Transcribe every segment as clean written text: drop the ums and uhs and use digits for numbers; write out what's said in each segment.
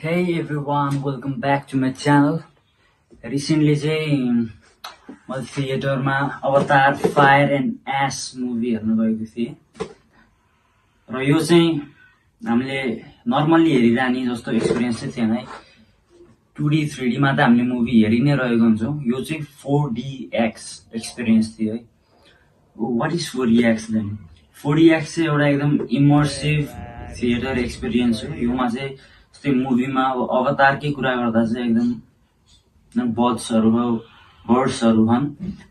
Hey everyone, welcome back to my channel. Recently चाहिँ मैले थिएटरमा अवतार फायर एन्ड एस मुभी हेर्न गएको थिएँ र यो चाहिँ हामीले नर्मल्ली हेरिरहने जस्तो एक्सपिरियन्स चाहिँ थिएन है। 2D 3D मा त हामीले मुभी हेरि नै रहेको हुन्छौँ। यो चाहिँ 4DX एक्सपिरियन्स थियो है। What is 4DX then? 4DX चाहिँ एउटा एकदम इमर्सिभ थिएटर एक्सपिरियन्स हो। योमा चाहिँ जस्तै मुभीमा अवतारकै कुरा गर्दा चाहिँ एकदम बर्ड्सहरू छन्,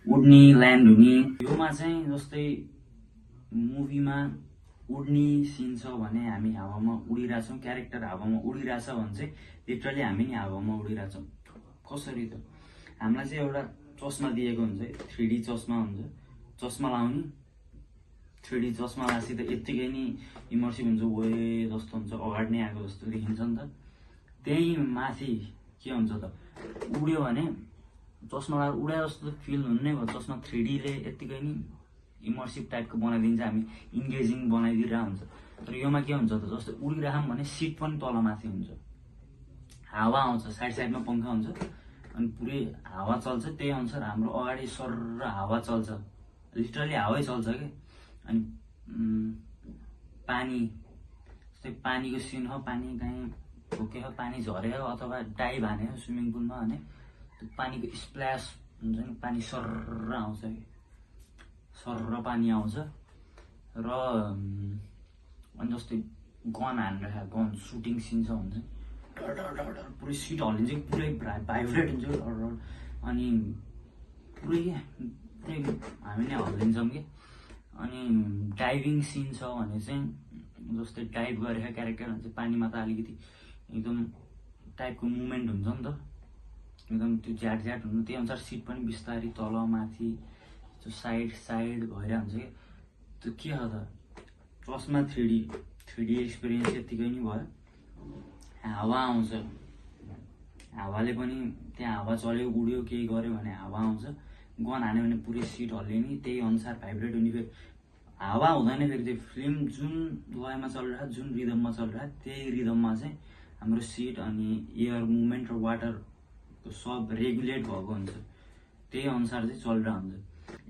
उड्ने ल्यान्ड हुने। योमा चाहिँ जस्तै मुभीमा उड्ने सिन छ भने हामी हावामा उडिरहेछौँ, क्यारेक्टर हावामा उडिरहेछ भने चाहिँ लिटरली हामी नि हावामा उडिरहेछौँ। कसरी त? हामीलाई चाहिँ एउटा चस्मा दिएको हुन्छ, 3D चस्मा हुन्छ, चस्मा लाउने 3D चस्मा लासी त यत्तिकै नि इमर्सिभ हुन्छ, वे जस्तो हुन्छ, अगाडि नै आएको जस्तो देखिन्छ नि त। त्यही माथि के हुन्छ त, उड्यो भने चस्मा लगाएर उडा जस्तो फिल हुने भयो। चस्मा 3D ले यत्तिकै नि इमर्सिभ टाइपको बनाइदिन्छ, हामी इन्गेजिङ बनाइदिरहेको हुन्छ। तर योमा के हुन्छ त, जस्तो उडिरहौँ भने सिट पनि तल माथि हुन्छ, हावा आउँछ, साइड साइडमा पङ्खा हुन्छ अनि पुरै हावा चल्छ। त्यही अनुसार हाम्रो अगाडि सर हावा चल्छ, लिटरली हावै चल्छ के। अनि पानी, जस्तै पानीको सिन हो, पानी कहीँ ठोक्यो, पानी झऱ्यो अथवा डाइभ हान्यो स्विमिङ पुलमा भने त्यो पानीको स्प्ल्यास हुन्छ नि, पानी सर्र आउँछ कि, सर्र पानी आउँछ। र अनि जस्तै गन हानिरहेको, गन सुटिङ सिन छ हुन्छ, डर डर डर डर पुरै सिट हल्लिन्छ, पुरै भाइब्रेट हुन्छ अनि पुरै हामी नै हल्लिन्छौँ कि। अनि डाइभिङ सिन छ भने चाहिँ जस्तै डाइभ गरेको क्यारेक्टर हुन्छ पानीमा त अलिकति एकदम टाइपको मुभमेन्ट हुन्छ नि त, एकदम त्यो ज्याट ज्याट हुनु। त्यही अनुसार सिट पनि बिस्तारै तल माथि त्यो साइड साइड भइरहेको हुन्छ कि। त्यो के हो त, चस्मा 3D एक्सपिरियन्स यत्तिकै नि भयो। हावा आउँछ, हावाले पनि त्यहाँ हावा चल्यो उड्यो केही गर्यो भने हावा आउँछ। गन हान्यो भने पुरै सिट हल्लिने, त्यही अनुसार भाइब्रेट हुने। फेरि हावा हुँदैन, फेरि त्यो फिल्म जुन लयमा चलिरहेको, जुन रिदममा चलिरहेको त्यही रिदममा चाहिँ हाम्रो सिट अनि एयर मुभमेन्ट र वाटर सब रेगुलेट भएको हुन्छ, त्यही अनुसार चाहिँ चलिरहेको हुन्छ।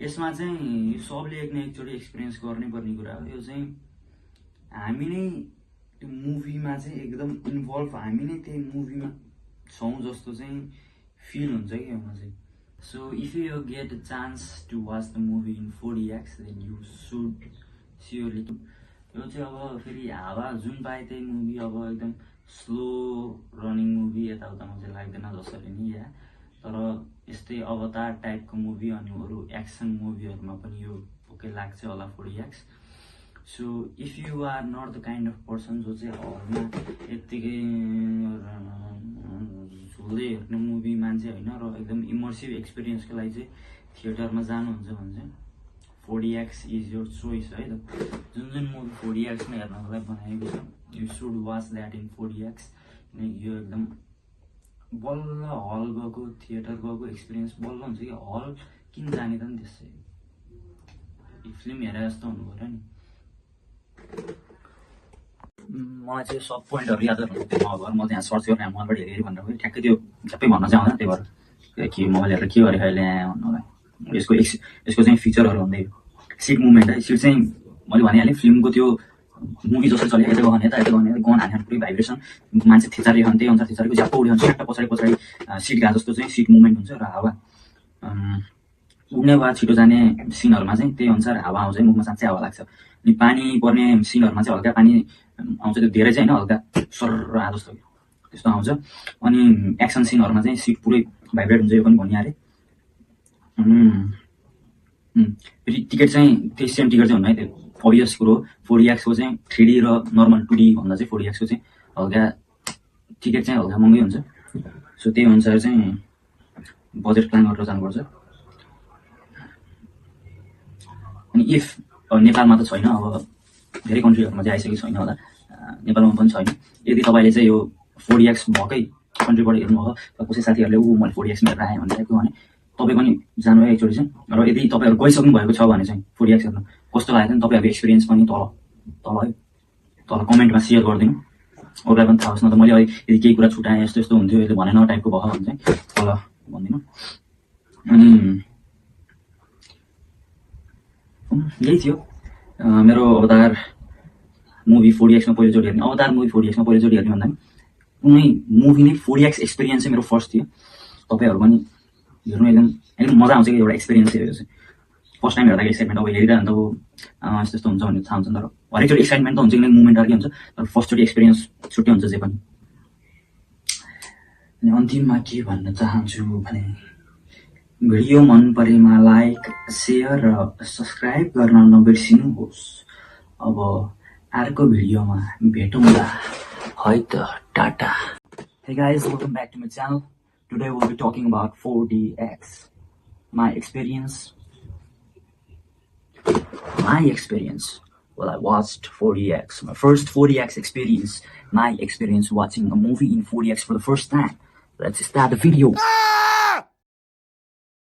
यसमा चाहिँ यो सबले एक न एकचोटि एक्सपिरियन्स गर्नै पर्ने कुरा हो। यो चाहिँ हामी नै त्यो मुभीमा चाहिँ एकदम इन्भल्भ, हामी नै त्यही मुभीमा छौँ जस्तो चाहिँ फिल हुन्छ कि योमा चाहिँ। So if you get a chance to watch the movie in 4DX, then you should surely. यो चाहिँ अब फेरि हावा जुन पाए त्यही मुभी, अब एकदम स्लो रनिङ मुभी यताउतामा चाहिँ लाग्दैन जसरी नि या। तर यस्तै अवतार टाइपको मुभी अनि अरू एक्सन मुभीहरूमा पनि यो ओके लाग्छ होला 4DX। So if you are not the kind of person जो चाहिँ हलमा यत्तिकै झुल्दै हेर्ने मुभी मान्छे होइन र एकदम इमर्सिभ एक्सपिरियन्सको लागि चाहिँ थिएटरमा जानुहुन्छ भने चाहिँ 4DX इज योर चोइस है त। जुन मुभी 4DX मा हेर्नको लागि बनाएको छ, you should watch that in 4DX। यो एकदम बल्ल हल गएको, थिएटर गएको एक्सपिरियन्स बल्ल हुन्छ कि। हल किन जाने त नि, त्यसै फिल्म हेरे जस्तो हुनु पऱ्यो नि। मलाई चाहिँ सब पोइन्टहरू याद गर्नु थियो, म त्यहाँ सर्च गर्ने मोबाइलबाट हेरेँ भनेर ठ्याक्कै त्यो झ्याप्पै भन्न चाहिँ आउँदैन। त्यही भएर कि मोबाइल हेरेर के गरेँ अहिले भन्नुलाई यसको चाहिँ फिचरहरू भन्दै सिट मुभमेन्ट है। सिट चाहिँ मैले भनिहालेँ, फिल्मको त्यो मुभी जस्तो चल्यो, यता गने यता गने, गन हान्यो पुरै भाइब्रेसन, मान्छे थिचारियो भने त्यही अनुसार थिचारेको झ्याप्प उड्यो भने ट्याक्क पछाडि पछाडि सिट गएको जस्तो चाहिँ सिट मुभमेन्ट हुन्छ। र हावा उड्ने वा छिटो जाने सिनहरूमा चाहिँ त्यही अनुसार हावा आउँछ, मुखमा साँच्चै हावा लाग्छ। अनि पानी पर्ने सिनहरूमा चाहिँ हल्का पानी आउँछ, त्यो धेरै चाहिँ होइन, हल्का सर्र आ जस्तो त्यस्तो आउँछ। अनि एक्सन सिनहरूमा चाहिँ सिट पुरै भाइब्रेट हुन्छ, यो पनि भनिहालेँ। फेरि टिकट चाहिँ त्यही सेम टिकट चाहिँ हुन्न है, त्यो अभियस कुरो। 4DX को चाहिँ 3D र नर्मल 2D भन्दा चाहिँ 4DX को चाहिँ हल्का टिकट चाहिँ हल्का महँगै हुन्छ। सो त्यही अनुसार चाहिँ बजेट प्लान गरेर जानुपर्छ। अनि इफ नेपालमा त छैन, अब धेरै कन्ट्रीहरूमा चाहिँ आइसकेको छैन होला, नेपालमा पनि छैन। यदि तपाईँले चाहिँ यो 4DX भएकै कन्ट्रीबाट हेर्नुभयो, कसै साथीहरूले मैले 4DX मा हेरेर आएँ भनेर भने तपाईँ पनि जानु है एकचोटि चाहिँ। र यदि तपाईँहरू गइसक्नु भएको छ भने चाहिँ 4DX हेर्नु कस्तो लाग्यो नि, तपाईँहरूको एक्सपिरियन्स पनि तल है तल कमेन्टमा सेयर गरिदिनु। अरूलाई पनि थाहा होस् न त मैले यदि केही कुरा छुटाएँ यस्तो यस्तो हुन्थ्यो यसले भनेन टाइपको भयो भने चाहिँ तल भन्दिनँ। अनि यही थियो मेरो अवतार मुभी 4DX मा पहिलोचोटि हेर्ने। अवतार मुभी 4DX मा पहिलोचोटि हेर्ने भन्दा कुनै मुभी नै 4DX एक्सपिरियन्स चाहिँ मेरो फर्स्ट थियो। तपाईँहरू पनि हेर्नु एकदम मजा आउँछ कि एउटा एक्सपिरियन्स थियो। फर्स्ट टाइम हेर्दाखेरि एक्साइटमेन्ट अब हेरिरहन्छ अब यस्तो यस्तो हुन्छ भन्ने थाहा हुन्छ नि, तर हरेकचोटि एक्साइटमेन्ट त हुन्छ कि मुभमेन्ट अर्कै हुन्छ, तर फर्स्टचोटि एक्सपिरियन्स छुट्टै हुन्छ जे पनि। अनि अन्तिममा के भन्न चाहन्छु भने भिडियो मन परेमा लाइक सेयर र सब्सक्राइब गर्न नबिर्सिनुहोस्। अब अर्को भिडियोमा भेटौँला है त, Tata. Hey guys, welcome back to my channel. Today we'll be talking about 4DX. My experience. Well, I watched 4DX. My first 4DX experience. My experience watching a movie in 4DX for the first time. Let's start the video.